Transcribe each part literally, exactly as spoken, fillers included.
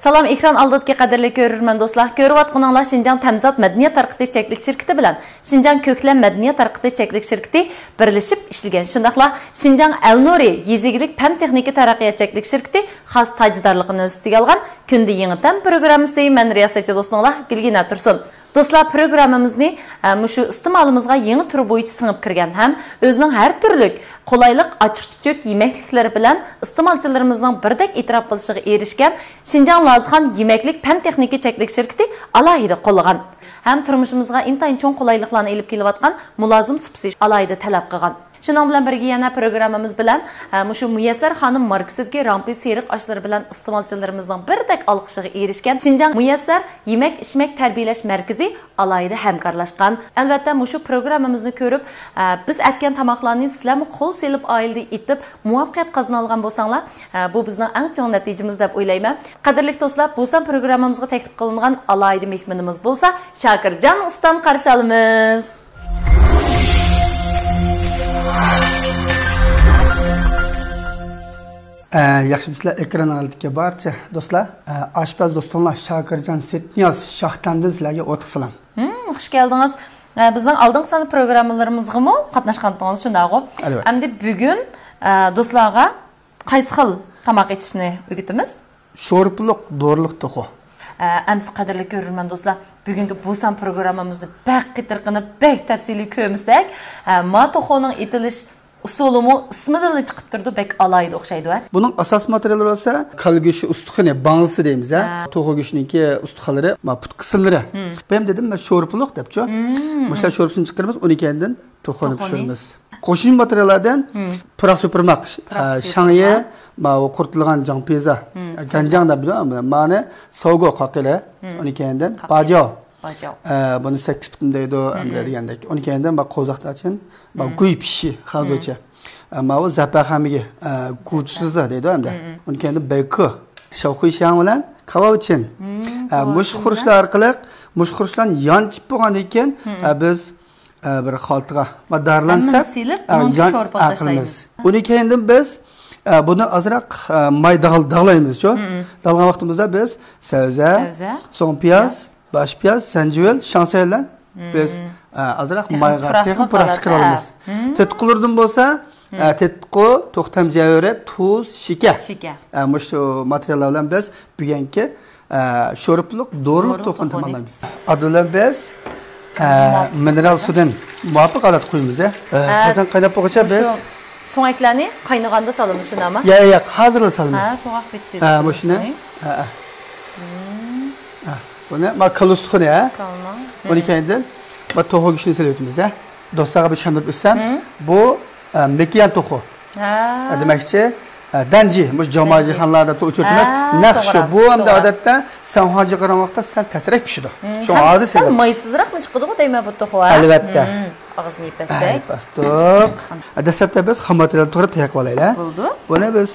سالام، ئېكران ئالدىدىكى قەدىرلىك كۆرۈرمەن دوستلار. كۆرۈۋاتقىنىڭلار شىنجاڭ تەمىزات مەدەنىيەت تارقىتىش چەكلىك شىركىتى بىلەن شىنجاڭ كۆكلەم مەدەنىيەت تارقىتىش چەكلىك شىركىتى بىرلىشىپ ئىشلىگەن، شۇنداقلا شىنجاڭ ئەلنۇرى يېزا ئىگىلىك پەن تېخنىكا تەرەققىيات چەكلىك شىركىتى خاس تاجدارلىقىنى ئۆز ئۈستىگە ئالغان كۈندە يېڭى تەم پروگراممىسى. مەن رىياسەتچى دوستۇڭلار گۈلگىنە تۇرسۇن. دوستلار، پروگراممىمىزنى، ئە، مۇشۇ ئىستېمالىمىزغا يېڭى تۈر بويىچە سىڭىپ كىرگەن ھەم ئۆزىنىڭ ھەر تۈرلۈك قولايلىق ئاچچىق-چۈچۈك يېمەكلىكلىرى بىلەن ئىستېمالچىلىرىمىزنىڭ بىردەك ئېتىراپ قىلىشىغا ئېرىشكەن شىنجاڭ لازخان يېمەكلىك پەن تېخنىكا چەكلىك شىركىتى ئالاھىدە قوللىغان ھەم تۇرمۇشىمىزغا ئىنتايىن چوڭ قولايلىقلارنى ئېلىپ كېلىۋاتقان مۇلازىم سۇپىسى ئالاھىدە تەلەپ قىلغان. شۇنىڭ بىلەن بىرگە يەنە پروگراممىمىز بىلەن، ئە، مۇشۇ مۇيەسسەر خانىم ماركىسىدىكى رامپى سېرىق ئاشلىرى بىلەن ئىستېمالچىلىرىمىزنىڭ بىردەك ئالقىشىغا ئېرىشكەن شىنجاڭ مۇيەسسەر يېمەك-ئىچمەك تەربىيەلەش مەركىزى ئالاھىدە ھەمكارلاشقان. ئەلۋەتتە، مۇشۇ پروگراممىمىزنى كۆرۈپ، ئە، بىز ئەتكەن تاماقلارنى سىلەرمۇ قول سېلىپ ئائىلىدە ئېتىپ، مۇۋەپپەقىيەت قازىنالىغان بولساڭلار، ئە، بۇ بىزنىڭ ئەڭ چوڭ نەتىجىمىز دەپ ئويلايمەن. قەدىرلىك دوستلار، بۇ سان پروگراممىمىزغا تەكلىپ قىلىنغان ئالاھىدە مېھمىنىمىز بولسا شاكىرجان ئۇستام قارشى ئالىمىز. ئە، ياخشىمۇسىلەر ئېكران ئالدىدىكى بارچە دوستلار؟ ئە، ئاشپەز دوستۇڭلار شاكىرجان سېيىتنىياز شاھتەمدىن سىلەرگە ئوتلۇق سالام. ھىم، خۇش كەلدىڭىز. ئە، بىزنىڭ ئالدىنقى سان پروگراممىلىرىمىزغىمۇ قاتناشقانتىڭىز، شۇنداقغۇ؟ ئەلۋەتتە. ئەمدى بۈگۈن، ئە، دوستلارغا قايسى خىل تاماق ئېتىشنى ئۆگىتىمىز؟ شورپىلىق دورىلىق توخۇ. ئە، ئەمىسە قەدىرلىك كۆرۈرمەن دوستلار، بۈگۈنكى بۇ سان پروگراممىمىزنى بەك قېتىرقىنىپ، بەك تەپسىلىي كۆرمىسەك، ئە، ما توخۇنىڭ ئېتىلىش ئۇسۇلىمۇ ئىسمىدىنلا چىقىپ تۇرىدۇ، بەك ئالاھىدە ئوخشايدۇ، ھە؟ بۇنىڭ ئاساس ماتېرىيالى بولسا كالا گۆشى ئۇستىخىنى، باڭزىسى دەيمىز، ھە؟ ھە. توخۇ گۆشىنىڭكى ئۇستىخانلىرى، ما پۇت قىسىملىرى. ھىم. بۇ ھەم دېدىم مەن شورپىلىق دەپچۇ. ھىم. مۇشۇلار شورپىسىنى چىقىرىمىز، ئۇنى كەينىدىن توخۇنى توخۇنى. پىشۇرىمىز. قوشۇمچە ماتېرىياللاردىن ھىم. پۇراق چوپۇرماق، پۇراق ئە، چوپۇرماق. شاڭيې، ماۋۇ قۇرۇتۇلغان جاڭ پىزا، ھىم، ئە، سەنجاڭ. گەنجاڭ دەپ بىلىدۇ، مانى ساۋگو قاقىلى، ھىم. ئۇنى كەينىدىن قاقىلى. باجاۋ. باجاۋ. ئە، بۇنى سەككىز تۇخۇم دەيدۇ، ھىم. ئەمدى دېگەندەك. ئۇنى كەينىدىن ماۋۇ قوزاق داچىن، ماۋۇ ھىم. گۇي پىشى، خەنزۇچە. ھىم. ئە، ماۋۇ زەپەخەمىگە، ئە، گۇچىزا دەيدۇ ئەمدى. ھىم، ھىم. ئۇنى كەينىدىن بەيكۇ، شاۋخۇيشياڭ بىلەن كاۋاۋچىن. ھىم، ئە، مۇشۇ كاۋاۋچىن خۇرۇچلار بىلەن. ئارقىلىق، مۇشۇ خۇرۇچلارنى يانچىپ بولغاندىن كېيىن، ھىم. ئە، بىز ئە، بىر خالتىغا ما دارلانساق، ھەممىنى سېلىپ، ئە، ئۇنىڭ يان-، شورپىلىق ئە، تاشلايمىز. قىلىمىز. ئۇنى كەينىدىن بىز، ئە، بۇنى ئازراق، ئە، ماي داغ-، داغلايمىزچۇ. مم. داغلىغان ۋاقتىمىزدا بىز سەۋزە، سەۋزە، سوڭ پىياز، پىياز. باش پىياز، زەنجىۋىل، شاڭسەيلەن مم. بىز، ئە، ئازراق تېخىمۇ مايغا، پۇراقلىق تېخىمۇ پۇراق ھالەتتە. چىقىرىۋالىمىز. مم. تېتىقلىرىدىن بولسا، مم. ئە، تېتىتقۇ، توختام جەۋھىرى، تۇز، شېكەر. شېكەر. ئە، مۇشۇ ماتېرىياللار بىلەن بىز بۈگۈنكى، ئە، شورپىلىق دورىلىق دورىلىق توخۇنى توخۇنى. تاماملايمىز. ئادىل بىلەن بىز، ئە، مۇۋاپىق مىنېرال سۇدىن مۇۋاپىق ھالەتتە قۇيىمىز، ئە. ئە، قازان قايناپ بولغۇچە مۇشۇ بىز سۆڭەكلەرنى قاينىغاندا سالىمىز، شۇنداقمۇ؟ ياق، ياق، ھازىرلا سالىمىز. ھە، سوغۇق بىتسىدە ھە، مۇشۇنى. ھە، ھە. ھە، بۇنى ما كالۇستۇخۇنى، ھە. كالنىڭ. ئۇنى كەينىدىن ما توخۇ گۆشىنى سېلىۋېتىمىز، ھە. دوستلارغا بىر چۈشەندۈرۈپ ئۆتسەم، بۇ، ئە، مېكىيان توخۇ. ھە. دېمەكچى، ئە، دەنجى، مۇشۇ جاۋماجىخانلاردا ئۇچرىتىمىز. ھە، نەق شۇ. توغرا، بۇ ئەمدى توغرا. ئادەتتە سەنخۇاجىغا قارىغان ۋاقىتتا سەل تەسرەك پىشىدۇ. شۇڭا ھازىر سەل مايسىزراقمۇ چىقىدىغۇ دەيمەن بۇ توخۇ، ھە؟ ئەلۋەتتە. ئاغزىنى يېپەتسەك. ھە، باستۇق. دەسلەپتە بىز خام ماتېرىيال توغراپ تەييار قىلىۋالايلى. بولدى. بۇنى بىز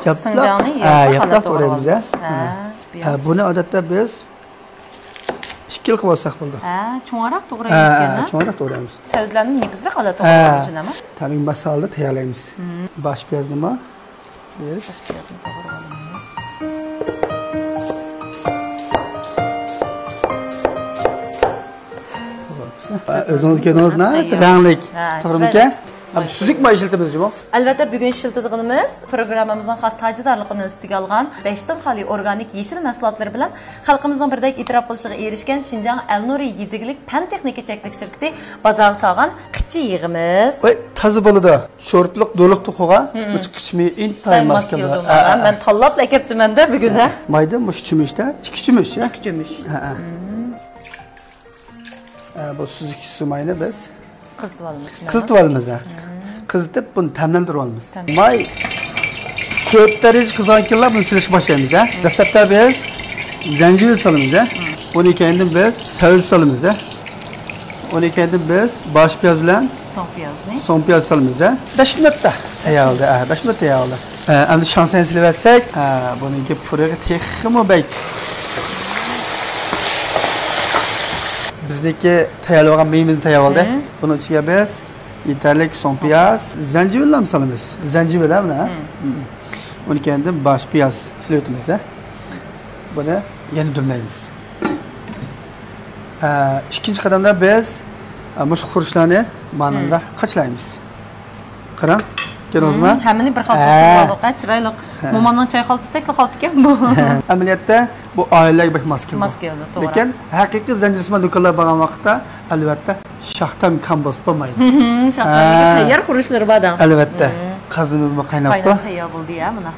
ياپلاپ، سىڭجاڭنى ھە، ياپلاپ ياپلاپ توغرايمىز، ھە. ھە، ھە، بۇنى ئادەتتە بىز ئىككىلى قىلىپ ئالساق بولىدۇ. ھە، چوڭراق توغرايمىز ھە، ئىكەن، ھە، ھە؟ چوڭراق توغرايمىز. سەۋزىلەرنى نېپىزراق ھالەتتە ھە. توغرايمىز، شۇنداقمۇ؟ تەبىئىي ماسالىدا تەييارلايمىز. مم. باش پىيازنىمۇ بىز باش پىيازنى توغراپ ئالىمىز. ئۆزىڭىز كۆردىڭىز، ناھايىتى رەڭلىك. ھە، توغرىمىكەن؟ چىرايلىق. ھەم سۈزۈك ماي ئىشلىتىمىز جۇمۇ. ئەلۋەتتە، بۈگۈن ئىشلىتىدىغىنىمىز پروگراممىمىزنىڭ خاس تاجدارلىقىنى ئۈستىگە ئالغان بەشتىن خالىي ئورگانىك يېشىل مەھسۇلاتلىرى بىلەن خەلقىمىزنىڭ بىردەك ئېتىراپ قىلىشىغا ئېرىشكەن شىنجاڭ ئەلنۇرى يېزا ئىگىلىك پەن تېخنىكا چەكلىك شىركىتى بازارغا سالغان قىچا يېغىمىز. ۋاي، تازا بولىدۇ. شورپىلىق دورىلىق توخۇغا مۇشۇ قىچا مېيى ئىنتايىن ماس كېلىدۇ. مانا، مەن تاللاپلا ئەكەپتىمەن-دە بۈگۈن، ھە. مايدا مۇشۇ چۆمۈچتە ئىككى چۆمۈچ، ھە؟ ئىككى چۆمۈچ. ھە، ھە. ھە، بۇ سۈزۈك سۇ ماينى بىز قىزىتىۋالىمىز، شۇنداقمۇ؟ قىزىتىۋالىمىز، ھە. قىزىتىپ، بۇنى تەملەندۈرۈۋالىمىز. تەملەندۈرۈۋالىمىز. ماي تۆت دەرىجە قىزغانكىنلا بۇنى سېلىشقا باشلايمىز، ھە. دەسلەپتە بىز زەنجىۋىل سالىمىز، ھە. ئۇنى كەينىدىن بىز سەۋزە سالىمىز، ھە. ئۇنى كەينىدىن بىز باش پىياز بىلەن سوڭ پىيازنى. سوڭ پىياز سالىمىز، ھە. بەش مىنۇتتا تەييار بولدى، ھە، بەش مىنۇت تەييار بولدى. ھە، ئەمدى شاڭسەينى سېلىۋەتسەك، ھە، بۇنىڭكى پۇرىقى تېخىمۇ بەك. بىزنىڭكى تەييارلىۋالغان مېيىمىزنى تەييار بولدى. بۇنىڭ ئىچىگە بىز يېتەرلىك سوڭ پىياز، زەنجىۋىلنى سالىمىز. زەنجىۋىل، ھە، مانا. ئۇنى كەينىدىن باش پىياز سېلىۋېتىمىز، ھە. بۇنى يەنە دۈملەيمىز. ئە، ئىككىنچى قەدەمدە بىز، ئە، مۇشۇ خۇرۇچلارنى مانىڭدا قاچىلايمىز. قاراڭ، كۆردىڭىزمۇ؟ ھەممىنى بىر خىل ھە. تۇرسۇن بولدۇق، ھە، چىرايلىق. ھە. مومامنىڭ چاي خالتىسىدەكلا خالتا ئىكەن بۇ. ئەمەلىيەتتە بۇ ئائىلىلەرگە بەك ماس كېلىدۇ. ماس كېلىدۇ، توغرا. لېكىن ھەقىقىي زەنجىرسىمان دۇكانلارغا بارغان ۋاقىتتا، ئەلۋەتتە، شاختام كام بولسا بولمايدۇ. شاختام ھە. تەييار خۇرۇچلىرى بار دەڭ. ئەلۋەتتە. قازىنىمىزمۇ قايناپتۇ. قايناپ تەييار بولدى يا مانا.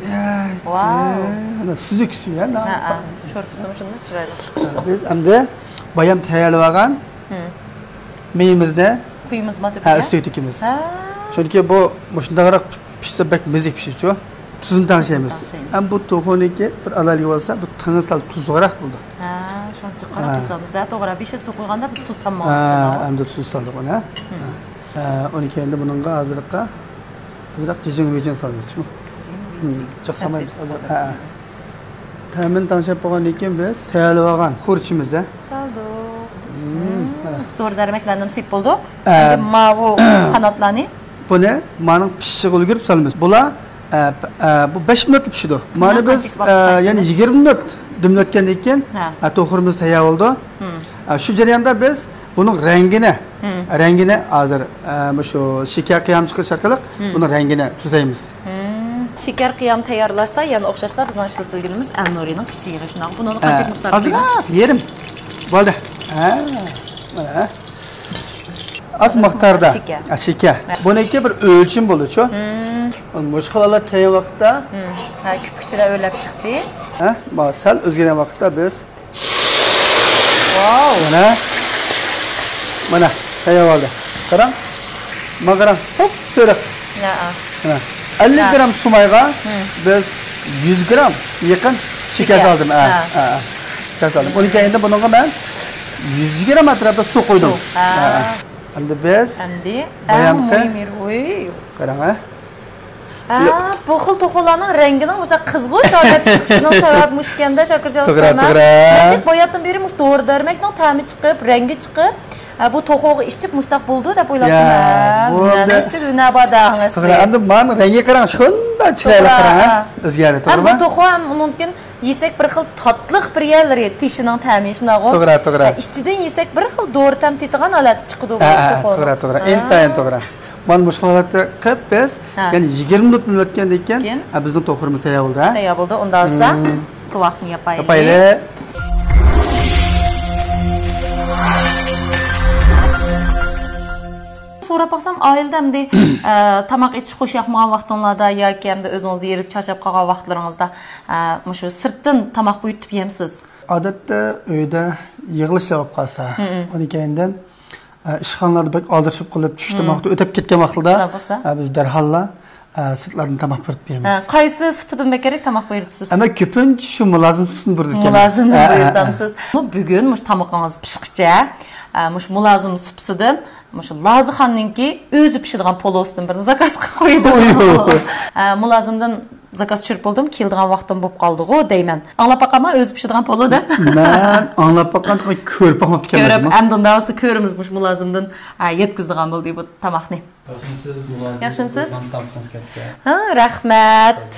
يا، ۋاو. مانا سۈزۈك سۈيى، ھە، ھە. شورپىسىمۇ شۇنداق چىرايلىق. بىز ئەمدى بايام تەييارلىۋالغان مېيىمىزنى قۇيىمىزمۇ ھە، تۆپىگە؟ ئۈستىگە تۆكىمىز. ھە. چۈنكى بۇ مۇشۇنداقراق پىشسا بەك مېزە پىشىدۇ. تۇزنى تەڭشەيمىز. تەڭشەيمىز. ئەمما بۇ توخۇنىڭكى بىر ئالاھىدىلىكى بولسا، بۇ تېڭى سەل تۇزلۇقراق بولىدۇ. ھە، شۇنىڭ ئۈچۈن قاراپ ھە. تۇز سالىمىز. ھە، توغرا. بېشىدا سۇ قۇيغاندا بىز تۇز سالمىغان ھە، بولىمىز. ئەمدى تۇز سالدۇق ئۇنى. ھە. ھە، ئۇنى كەينىدە بۇنىڭغا ھازىرلىققا ئازراق جىجىڭ ۋىجىڭ سالىمىز. جىجىڭ ھىم، ۋىجىڭ. جىق سالمايمىز. ھازىر. ھە، ھە. تەمىنى تەڭشەپ بولغاندىن كېيىن بىز تەييارلىۋالغان خۇرۇچىمىزنى سالدۇق. ھىم، مانا. دورا دەرمەكلەرنى سېلىپ بولدۇق. ئە، ئەمدى ماۋۇ قاناتلارنى. بۇنى مانىڭ پىشىشىغا ئۈلگۈرۈپ سالىمىز. بۇلار، ئە، پ-، ئە، بۇ بەش مىنۇتتا پىشىدۇ. مانا بۇنى بىز، قانچىلىك ۋاقىت ئە، يەنە قالدۇرىمىز؟ يىگىرمە مىنۇت دۈملەتكەندىن كېيىن، ھە. ئە، توخۇرىمىز تەييار بولىدۇ. ھىم. ئە، شۇ جەرياندا بىز بۇنىڭ رەڭگىنى، ھىم. رەڭگىنى ھازىر، ئە، مۇشۇ شېكەر قىيام چىقىرىش ئارقىلىق ھىم. بۇنىڭ رەڭگىنى تۈزەيمىز. ھىم. شېكەر قىيام تەييارلاشتا يەنە ئوخشاشلا بىزنىڭ ئىشلىتىدىغىنىمىز ئەلنۇرىنىڭ قىچا يېغى شۇنداق. بۇنىڭدا ھە. قانچە مىقدار؟ ئازراق، يېرىم. بولدى. ھە، مانا. ئاز مىقداردا. شېكەر. ھە، شېكەر. ھە. بۇنىڭكى بىر ئۆلچىمى بولىدۇچۇ. ھىم. مۇشۇ خىل ھالەت كەلگەن ۋاقىتتا. ھىم. ھە، كۆپۈكچىلەر ئۆرلەپ چىقتى. ھە، ما-، سەل ئۆزگەرگەن ۋاقىتتا بىز. ۋاو. مانا. مانا، تەييار بولدى. قاراڭ. مانا قاراڭ، ساپسېرىق. ھە. مانا. ئەللىك ھە. گرام سۇمايغا ھىم. بىز يۈز گرام يېقىن شېكەر شېكەر. سالدىم. ھە، ھە. ھە، ھە. شېكەر سالدىم. ئۇنىڭ كەينىدە بۇنىڭغا مەن يۈز گرام ئەتراپىدا سۇ قويدۇم. سۇ. ھە. ھە. ئەمدى بىز ئەمدى ئەڭ بايامقى مۇھىم يېرى، ۋوي. قاراڭ، ھە. ھە، ياق. بۇ خىل توخۇلارنىڭ رەڭگىنىڭ مۇشۇنداق قىزغۇش ھالەتتە چىقىشىنىڭ سەۋەبى مۇشۇ ئىكەن-دە، شاكىرجان توغرا، ئۇستام، ھە؟ توغرا. مەن باياتتىن بېرى مۇشۇ دورا دەرمەكنىڭ تەمى چىقىپ، رەڭگى چىقىپ، ھە، بۇ توخۇغا ئىچىپ مۇشۇنداق بولىدۇ دەپ ئويلاپتىم، يا، ھە. بۇ مەن ئەمدى ئىچىدە ھۈنەر بار-دە، ھەڭ توغرا، ئەسلى. ئەمدى مانا رەڭگى قاراڭ، شۇنداق چىرايلىق توغرا، قاراڭ، ھە. ھە. ئۆزگەردى، ھەم بۇ توغرىمۇ؟ توخۇ ھەم ئۇنىڭدىن كېيىن يېسەك بىر خىل تاتلىق بىر يەرلىرى، تېشىنىڭ تەمى، شۇنداقغۇ؟ توغرا، توغرا. ھە، ئىچىدىن يېسەك بىر خىل دورا تەم تېتىغان ھالەتتە چىقىدۇ بۇ ھە، ھە، توخۇنىڭ. توغرا، توغرا. ھە. ئىنتايىن توغرا. مانا مۇشۇ ھالەتتە قىلىپ بىز، ھە. يەنى يىگىرمە مىنۇت مۇددەت ئۆتكەندىن كېيىن، كېيىن؟ ھە، بىزنىڭ توخۇرىمىز تەييار بولدى، ھە؟ تەييار بولدى. ئۇنداق بولسا، مم. تۇۋاقنى ياپايلى. ياپايلى. سوراپ باقسام، ئائىلىدە ئەمدى، ئە، تاماق ئېتىش خوش ياقمىغان ۋاقتىڭلاردا ياكى ئەمدى ئۆزىڭىز ھېرىپ چارچاپ قالغان ۋاقىتلىرىڭىزدا، ئە، مۇشۇ سىرتتىن تاماق بۇيرۇتۇپ يەمسىز؟ ئادەتتە ئۆيدە يىغىلىشلار بولۇپ قالسا، مم. ئۇنىڭ كەينىدىن ئىشخانىلاردا بەك ئالدىرىشىپ قېلىپ، چۈشتە مم. ۋاقتى ئۆتۈپ كەتكەن ۋاقتىدا، شۇنداق بولسا؟ ئە، بىز دەرھاللا، ئە، سىرتلاردىن تاماق بۇيرۇتۇپ بېرىمىز. ھە، قايسى سۇپىدىن بەكرەك تاماق بۇيرۇتىسىز؟ ئەمما كۆپىنچە شۇ مۇلازىم سۇپىسىنى بۇيرۇتىدىكەن. مۇلازىمدىن ھە، ھە، ھە. بۇيرۇتامسىز؟ بۈگۈن مۇشۇ تامىقىڭىز پىشقىچە، ئە، مۇشۇ مۇلازىم سۇپىسىدىن مۇشۇ لازىخاننىڭكى ئۆزى پىشىدىغان پولۇسىدىن بىرنى زاكاز قىلىپ قويدۇم. ئوي، ئوي، ئوي. ئە، مۇلازىمدىن زاكاز چۈشۈرۈپ بولدۇم، كېلىدىغان ۋاقتىم بولۇپ قالدىغۇ دەيمەن. ئاڭلاپ باقامەن ئۆزى پىشىدىغان پولۇ دەپ. مەن ئاڭلاپ باققان تېخى كۆرۈپ باقماپتىكەنمەن. كۆرۈپ، ئەمدى ئۇنداق بولسا كۆرىمىز مۇشۇ مۇلازىمدىن، ئە، يەتكۈزىدىغان بولدى بۇ تاماقنى. ياخشىمۇسىز؟ ھە، رەھمەت.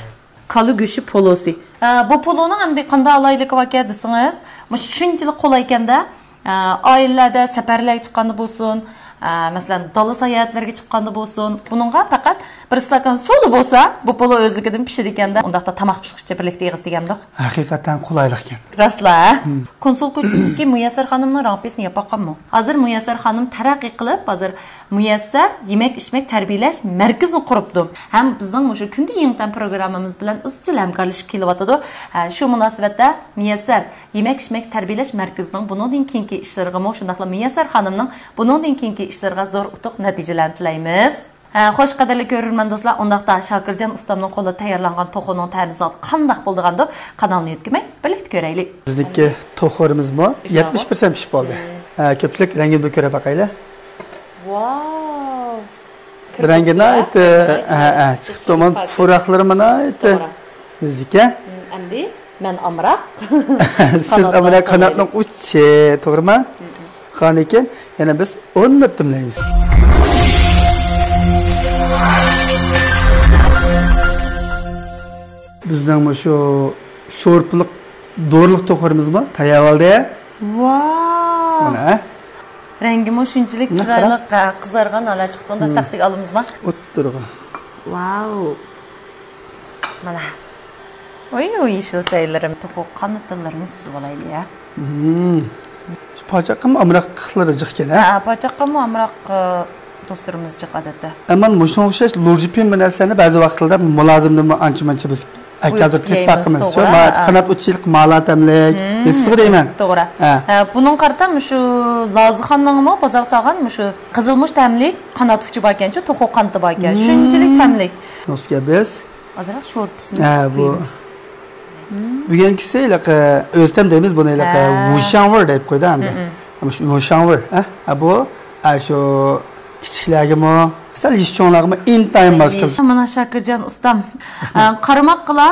كالا گۆشى پولۇسى. ئە، بۇ پولۇنىڭ ئەمدى قانداق ئالاھىدىلىكى باركەن دېسىڭىز، مۇشۇ شۇنچىلىك قولايكەن-دە. ئە، ئائىلىلەردە سەپەرلەرگە چىققاندا بولسۇن، ئە، مەسىلەن، دالا ساياھەتلىرىگە چىققاندا بولسۇن، بۇنىڭغا پەقەت بىر ئىستاكان سۇلا بولسا، بۇ پولۇ ئۆزلۈكىدىن پىشىدىكەن-دە، ئۇنداقتا تاماق پىشقىچە بىرلىكتە ئېغىز دېگەندۇق. ھەقىقەتەن قولايلىقكەن. راستلا، ھە؟ ھىم. كونسۇل كوچىسىدىكى مۇيەسسەر خانىمنىڭ رامپىسىنى ياپ باققانمۇ؟ ھازىر مۇيەسسەر خانىم تەرەققىي قىلىپ، ھازىر مۇيەسسەر يېمەك-ئىچمەك تەربىيەلەش مەركىزىنى قۇرۇپتۇ. ھەم بىزنىڭ مۇشۇ كۈندە يېڭى تەم پروگراممىمىز بىلەن ئىزچىل ھەمكارلىشىپ كېلىۋاتىدۇ. ھە، شۇ مۇناسىۋەتتە مۇيەسسەر يېمەك-ئىچمەك تەربىيەلەش مەركىزىنىڭ بۇنىڭدىن كېيىنكى ئىشلىرىغىمۇ، شۇنداقلا مۇيەسسەر خانىمنىڭ بۇنىڭدىن كېيىنكى ئىشلىرىغا زور ئۇتۇق، نەتىجىلەرنى تىلەيمىز. ھە، خوش، قەدىرلىك كۆرۈرمەن دوستلار، ئۇنداقتا شاكىرجان ئۇستامنىڭ قولىدا تەييارلانغان توخۇنىڭ تەمى زادى قانداق بولىدىغاندۇ؟ قانالنى يۆتكىمەي، بىرلىكتە كۆرەيلى. بىزنىڭكى توخۇمىزمۇ يەتمىش پىرسەنت پىشىپ بولدى. ھە، كۆپچىلىك رەڭگىنى بىر كۆرۈپ باقايلى. ۋاو! رەڭگى ناھايىتى، ھە، ھە، چىقىپتۇ. مانا پۇراقلىرىمۇ ناھايىتى نېزىكە. ئەمدى مەن ئامراق. سىز ئامراق، قاناتنىڭ ئۇچى، توغرىمۇ؟ قانىكەن، يەنە بىز ئون مىنۇت دۈملەيمىز. بىزنىڭ مۇشۇ شورپىلىق دورىلىق توخۇمىزمۇ تەييار بولدى. ۋاۋ! مانا، ھە؟ رەڭگىمۇ شۇنچىلىك چىرايلىق، ھە، قىزارغان ھالەت چىقتى. ئۇندا تەخسىگە ئالىمىزما؟ ئوتتۇرىغا. ۋاۋ! مانا. ۋوي، ۋوي، يېشىل سەيلىرىم. توخۇ قانىتىلىرىنى سۈزۈپ ئالايلى، ھە؟ پاچاققىمۇ ئامراقلىرى جىق ئىكەن، ھە؟ ھە، پاچاققىمۇ ئامراق، ئە، دوستلىرىمىز جىق ئادەتتە. ئەمما مۇشۇنىڭغا ئوخشاش لۇرجىپىن بىر نەرسىلەرنى بەزى ۋاقىتلاردا مۇلازىمدىنمۇ ئانچە-مۇنچە بىز ئەكەلدۈرۈپ بېرىپ باقىمىز. توغرا، ھە. قانات ئۇچىلىق مالا تەملىك، يېسىسىغا دەيمەن. توغرا. ھە. ھە، بۇنىڭغا قارىتا مۇشۇ لازىخاننىڭمۇ بازارغا سالغان مۇشۇ قىزىلمۇچ تەملىك قانات ئۇچى باركەنچۇ، توخۇ قانىتى باركەن. شۇنچىلىك تەملىك. نۇسكە بىز. ئازراق شورپىسىنى ھە، بۇ. بۈگۈنكىسى ھېلىقى ئۆزتەم دەيمىز بۇنى، ھېلىقى ھە. ۋۇشاڭۋېر دەپ قويدى ئەمدى. مم. مۇشۇ ۋۇشاڭۋېر، ھە؟ ھە، بۇ، ھە، شۇ كىچىكلەرگىمۇ، سەل يېشى چوڭلارغىمۇ ئىنتايىن ماس كېلىدۇ. مانا شاكىرجان ئۇستام، ئە، قارىماققىلا،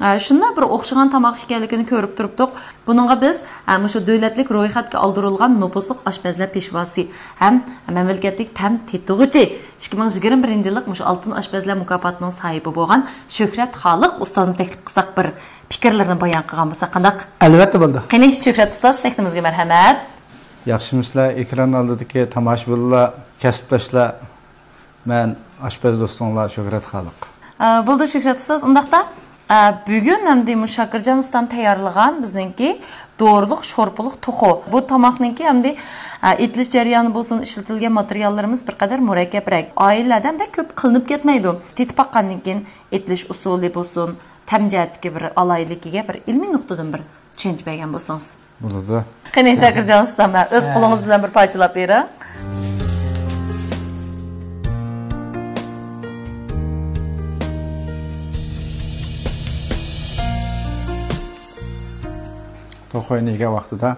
ئە، شۇنداق بىر ئوخشىغان تاماق ئىكەنلىكىنى كۆرۈپ تۇرۇپتۇق. بۇنىڭغا بىز، ئە، مۇشۇ دۆلەتلىك رويخەتكە ئالدۇرۇلغان نوپۇزلۇق ئاشپەزلەر پېشۋاسى ھەم مەملىكەتلىك تەم تېتىغۇچى، ئىككى مىڭ يىگىرمە بىرىنچى يىللىق مۇشۇ ئالتۇن ئاشپەزلەر مۇكاپاتىنىڭ ساھىبى بولغان شۆھرەت خالىق ئۇستازنى تەكلىپ قىلساق، بىر پىكىرلىرىنى بايان قىلغان بولسا قانداق؟ ئەلۋەتتە بولىدۇ. قېنى، شۆھرەت ئۇستاز، سەھنىمىزگە مەرھەمەت. ياخشىمۇسىلەر، ئېكران ئالدىدىكى تاماشىبىنلار، كەسىپداشلار، مەن ئاشپەز دوستۇڭلار شۆھرەت خالىق. ئە، بولدى، شۆھرەت ئۇستاز. ئۇنداقتا، ئە، بۈگۈن ئەمدى مۇشۇ شاكىرجان ئۇستام تەييارلىغان بىزنىڭكى دورىلىق شورپىلىق توخۇ. بۇ تاماقنىڭكى ئەمدى، ئە، ئېتىلىش جەريانى بولسۇن، ئىشلىتىلگەن ماتېرىياللىرىمىز بىر قەدەر مۇرەككەپرەك. ئائىلىلەردە بەك كۆپ قىلىنىپ كەتمەيدۇ. تېتىپ باققاندىن كېيىن ئېتىلىش ئۇسۇلى بولسۇن، تەم جەھەتتىكى بىر ئالاھىدىلىكىگە بىر ئىلمىي نۇقتىدىن بىر چۈشەنچە بەرگەن بولسىڭىز. بولىدۇ. قېنى، شاكىرجان ئۇستام، ئۆز قولىڭىز بىلەن بىر پارچىلاپ بېرىڭ. توخۇنى يېگەن ۋاقتىدا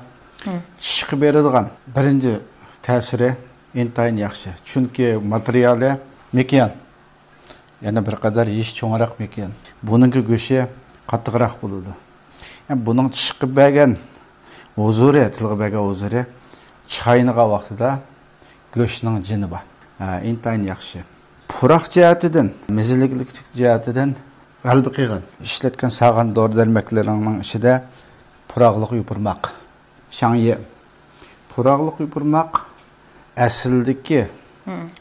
چىشقا بېرىدىغان بىرىنچى تەسىرى ئىنتايىن ياخشى. چۈنكى ماتېرىيالى مېكىيان. يەنە بىر قەدەر يېشى چوڭراق مېكىيان. بۇنىڭكى گۆشى قاتتىقراق بولىدۇ. يەنى بۇنىڭ چىشقا بەرگەن ھۇزۇرى، تىلغا بەرگەن ھۇزۇرى، چاينىغان ۋاقتىدا گۆشنىڭ جېنى بار. ھە، ئىنتايىن ياخشى. پۇراق جەھەتتىن، مېزىلىكلىك جەھەتتىن غەلىبە قىلغان. ئىشلەتكەن سالغان دورا-دەرمەكلىرىڭنىڭ ئىچىدە پۇراقلىق يوپۇرماق. شاڭيى. پۇراقلىق يوپۇرماق ئەسلىدىكى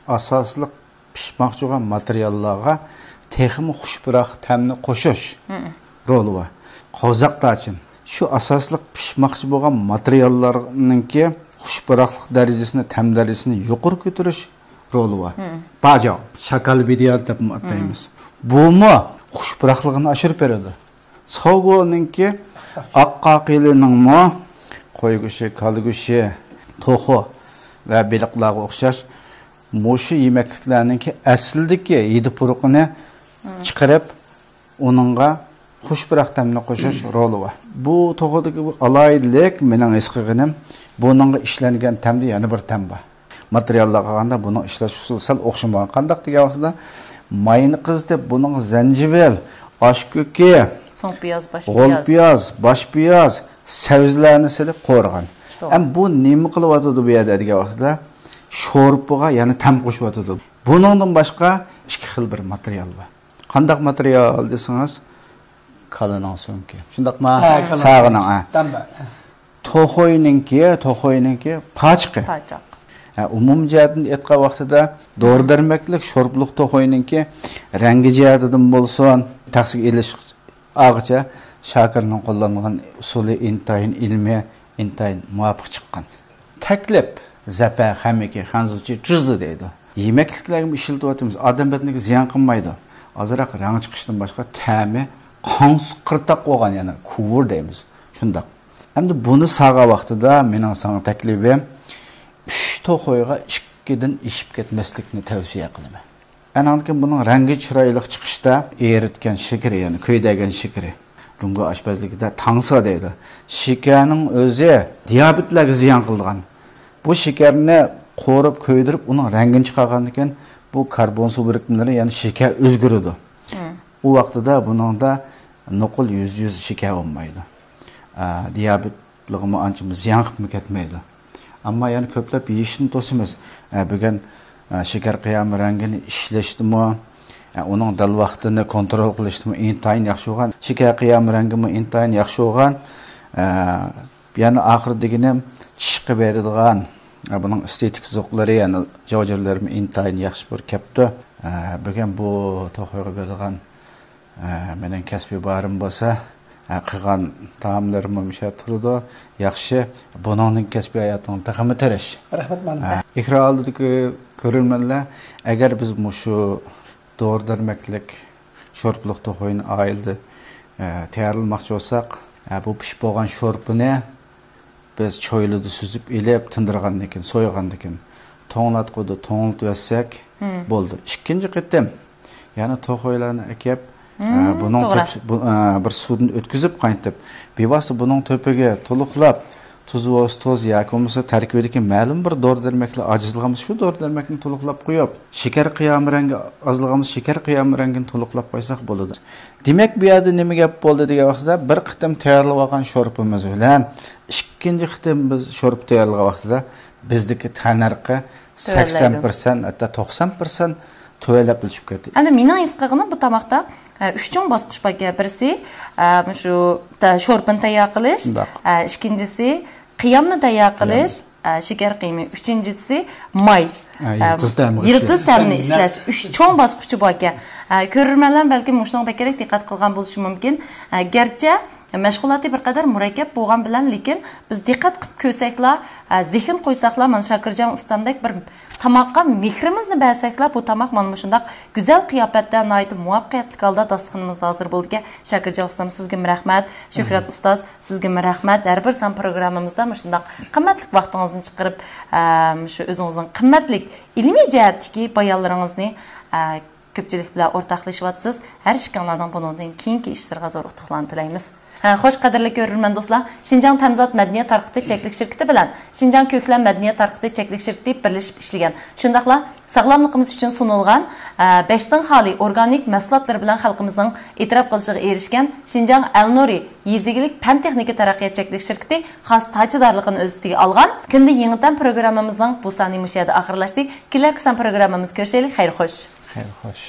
ئاساسلىق پىشماقچى بولغان ماتېرىياللارغا تېخىمۇ خۇش پۇراق تەمنى قوشۇش رولى بار. قوزاق تاچىن. شۇ ئاساسلىق پىشماقچى بولغان ماتېرىياللارنىڭكى خۇش پۇراقلىق دەرىجىسىنى، تەم دەرىجىسىنى يۇقىرى كۆتۈرۈش رولى بار. باجاۋ، شاكال بىديان دەپ ئاتايمىز. بۇمۇ خۇش پۇراقلىقىنى ئاشۇرۇپ بېرىدۇ. سوگونىڭكى ئاق قاقىلىنىڭمۇ قوي گۆشى، كالا گۆشى، توخۇ ۋە بېلىقلارغا ئوخشاش مۇشۇ يېمەكلىكلەرنىڭكى ئەسلىدىكى ھىدى-پۇرىقىنى چىقىرىپ، ئۇنىڭغا خۇش پۇراق تەمنى قوشۇش رولى بار. بۇ توخۇدىكى بۇ ئالاھىدىلىك، مېنىڭ ھېس قىلغىنىم، بۇنىڭغا ئىشلەنگەن تەمدە يەنە بىر تەم بار. ماتېرىياللارغا قارىغاندا بۇنىڭ ئىشلەش ئۇسۇلى سەل ئوخشىمىغان. قانداق دېگەن ۋاقتىدا، ماينى قىزىتىپ، بۇنىڭغا زەنجىۋىل، ئاش كۆكى، سوڭ پىياز، باش غول پىياز، پىياز، باش پىياز، سەۋزىلەرنى سېلىپ قورۇغان. توغرا. ئەم بۇ نېمە قىلىۋاتىدۇ بۇ يەردە دېگەن ۋاقتىدا، شورپىغا يەنە تەم قوشۇۋاتىدۇ. بۇنىڭدىن باشقا ئىككى خىل بىر ماتېرىيال بار. قانداق ماتېرىيال دېسىڭىز، كالىنىڭ سۆڭىكى. شۇنداقمۇ؟ ھە، كالىنىڭ ساغىنىڭ، ھە. دەمبە. توخۇينىڭكى، توخۇينىڭكى پاچىقى. پاچاق. ھە، ئومۇمىي جەھەتتىن ئېيتقان ۋاقتىدا، دورا-دەرمەكلىك شورپىلىق توخۇينىڭكى رەڭگى جەھەتتىن بولسۇن، تەخسىگە ئېلىشقىچە شاكىرنىڭ قوللانغان ئۇسۇلى ئىنتايىن ئىلمىي، ئىنتايىن مۇۋاپىق چىققان. تەكلىپ، زەپە خەمىكى، خەنزۇچە جىزى دەيدۇ. يېمەكلىكلەرگىمۇ ئىشلىتىۋاتىمىز. ئادەم بەدىنىگە زىيان قىلمايدۇ. ئازراق رەڭ چىقىشتىن باشقا تەمى قاڭسىق قىرتاق بولغان، يەنى كۇۋۇر دەيمىز. شۇنداق. ئەمدى بۇنى ساغا ۋاقتىدا مېنىڭ ساڭا تەكلىپىم، ئۈچ توخۇيغا ئىككىدىن ئېشىپ كەتمەسلىكنى تەۋسىيە قىلىمەن. ئەنەڭدىن كېيىن بۇنىڭ رەڭگى چىرايلىق چىقىشتا ئېرىتكەن شېكىرى، يەنى كۆيدۈرگەن شېكىرى. جۇڭگو ئاشپەزلىكىدە تاڭسا دەيدۇ. شېكەرنىڭ ئۆزى دىيابېتلارغا زىيان قىلىدىغان. بۇ شېكەرنى قورۇپ، كۆيدۈرۈپ، ئۇنىڭ رەڭگىنى چىقارغاندىن كېيىن، بۇ كاربون سۇ بىرىكمىلىرى، يەنى شېكەر ئۆزگىرىدۇ. ئۇ ۋاقتىدا بۇنىڭدا نوقۇل يۈزدە يۈز شېكەر بولمايدۇ. ئا، دىيابېتلىقىمۇ ئانچە زىيان قىلىپمۇ كەتمەيدۇ. ئەمما يەنە كۆپلەپ يېيىشنى توسىمىز. ئە، بۈگۈن، ئە، شېكەر قىيامى رەڭگىنى ئىشلەشتىمۇ، ئە، ئۇنىڭ دەل ۋاقتىنى كونترول قىلىشتىمۇ ئىنتايىن ياخشى بولغان. شېكەر قىيامى رەڭگىمۇ ئىنتايىن ياخشى بولغان. ئە، يەنە ئاخىرى دېگىنىم چىشقا بېرىدىغان، ئە، بۇنىڭ ئېستېتىك زوقلىرى، يەنى جاۋجىرلىرىمۇ ئىنتايىن ياخشى بولۇپ كەپتۇ. ئە، بۈگۈن بۇ توخۇيغا بېرىدىغان، ئە، مېنىڭ كەسپىي بارىم بولسا، ئە، قىلغان تائاملىرىممۇ مۇشۇ يەردە تۇرىدۇ. ياخشى، بۇنىڭدىن كەسپىي ھاياتىڭ تېخىمۇ تىرىش. رەھمەت، مۇئەللىم. ئە، ئېكران ئالدىدىكى كۆرۈرمەنلەر، ئەگەر بىز مۇشۇ دورا دەرمەكلىك شورپىلىق توخۇينى ئائىلىدە، ئە، تەييارلىماقچى بولساق، ئە، بۇ پىشىپ بولغان شورپىنى بىز چويلىدا سۈزۈپ ئېلىپ، تىندۇرغاندىن كېيىن، سويغاندىن كېيىن، توڭلاتقۇدا توڭلىتىۋەتسەك بولدى. ئىككىنچى قېتىم يەنە توخۇيلارنى ئەكەپ، ئە، بۇنىڭ توغرا. تۆپىسى-، بۇ-، ئە، بىر سۇدىن ئۆتكۈزۈپ قاينىتىپ، بىۋاسىتە بۇنىڭ تۆپىگە تولۇقلاپ، تۇز بولسا تۇز ياكى بولمىسا تەركىبىدىكى مەلۇم بىر دورا دەرمەكلەر ئاجىزلىغان بولسا، شۇ دورا دەرمەكنى تولۇقلاپ قويۇپ، شېكەر قىيامى رەڭگى ئازلىغان بولسا، شېكەر قىيامى رەڭگىنى تولۇقلاپ قويساق بولىدۇ. دېمەك، بۇ يەردە نېمە گەپ بولدى دېگەن ۋاقتىدا، بىر قېتىم تەييارلىۋالغان شورپىمىز بىلەن ئىككىنچى قېتىم بىز شورپا تەييارلىغان ۋاقتىدا بىزدىكى تەننەرخى سەكسەن پىرسەنت، ھەتتا توقسان پىرسەنت تۆۋەنلەپ چۈشۈپ كەتتى. ئەمدى مېنىڭ ھېس قىلغىنىم بۇ تاماقتا، ئە، ئۈچ چوڭ باسقۇچ باركەن. بىرسى، ئە، مۇشۇ تە-، شورپىنى تەييار قىلىش، ئە، ئىككىنچىسى قىيامنى تەييار قىلىش، ئە، شېكەر قىيمى، ئۈچىنچىسى ماي. ئە، يىلتىز تەمى يىلتىز تەمنى ئىشلەش. ئۈچ چوڭ باسقۇچى باركەن. ئە، كۆرۈرمەنلەر بەلكىم مۇشۇنىڭغا بەكرەك دىققەت قىلغان بولۇشى مۇمكىن. ئە، گەرچە مەشغۇلاتى بىر قەدەر مۇرەككەپ بولغان بىلەن، لېكىن بىز دىققەت قىلىپ كۆرسەكلا، ئە، زېھىن قويساقلا، مانا شاكىرجان ئۇستامدەك بىر تاماققا مېھرىمىزنى بەرسەكلا، بۇ تاماق مانا مۇشۇنداق گۈزەل قىياپەتتە، ناھايىتى مۇۋەپپەقىيەتلىك ھالدا داستىخىنىمىزدا ھازىر بولىدىكەن. شاكىرجان ئۇستام، سىزگىمۇ رەھمەت. شۆھرەت ئۇستاز، سىزگىمۇ رەھمەت. ھەر بىر سان پروگراممىمىزدا مۇشۇنداق قىممەتلىك ۋاقتىڭىزنى چىقىرىپ، ئە، مۇشۇ ئۆزىڭىزنىڭ قىممەتلىك ئىلمىي جەھەتتىكى بايانلىرىڭىزنى، ئە، كۆپچىلىك بىلەن ئورتاقلىشىۋاتىسىز. ھەر ئىككىڭلارنىڭ بۇنىڭدىن كېيىنكى ئىشلىرىغا زور ئۇتۇقلارنى تىلەيمىز. ھە، خوش، قەدىرلىك كۆرۈرمەن دوستلار، شىنجاڭ تەمىزات مەدەنىيەت تارقىتىش چەكلىك شىركىتى بىلەن شىنجاڭ كۆكلەم مەدەنىيەت تارقىتىش چەكلىك شىركىتى بىرلىشىپ ئىشلىگەن، شۇنداقلا ساغلاملىقىمىز ئۈچۈن سۇنۇلغان، ئە، بەشتىن خالىي ئورگانىك مەھسۇلاتلىرى بىلەن خەلقىمىزنىڭ ئېتىراپ قىلىشىغا ئېرىشكەن شىنجاڭ ئەلنۇرى يېزا ئىگىلىك پەن تېخنىكا تەرەققىيات چەكلىك شىركىتى خاس تاجىدارلىقىنى ئۆز ئۈستىگە ئالغان. كۈندە يېڭى تەم پروگراممىمىزنىڭ بۇ سانى مۇشۇ يەردە ئاخىرلاشتى. كېلەركى سان پروگراممىمىزدا كۆرۈشەيلى. خەير خوش. خەير خوش.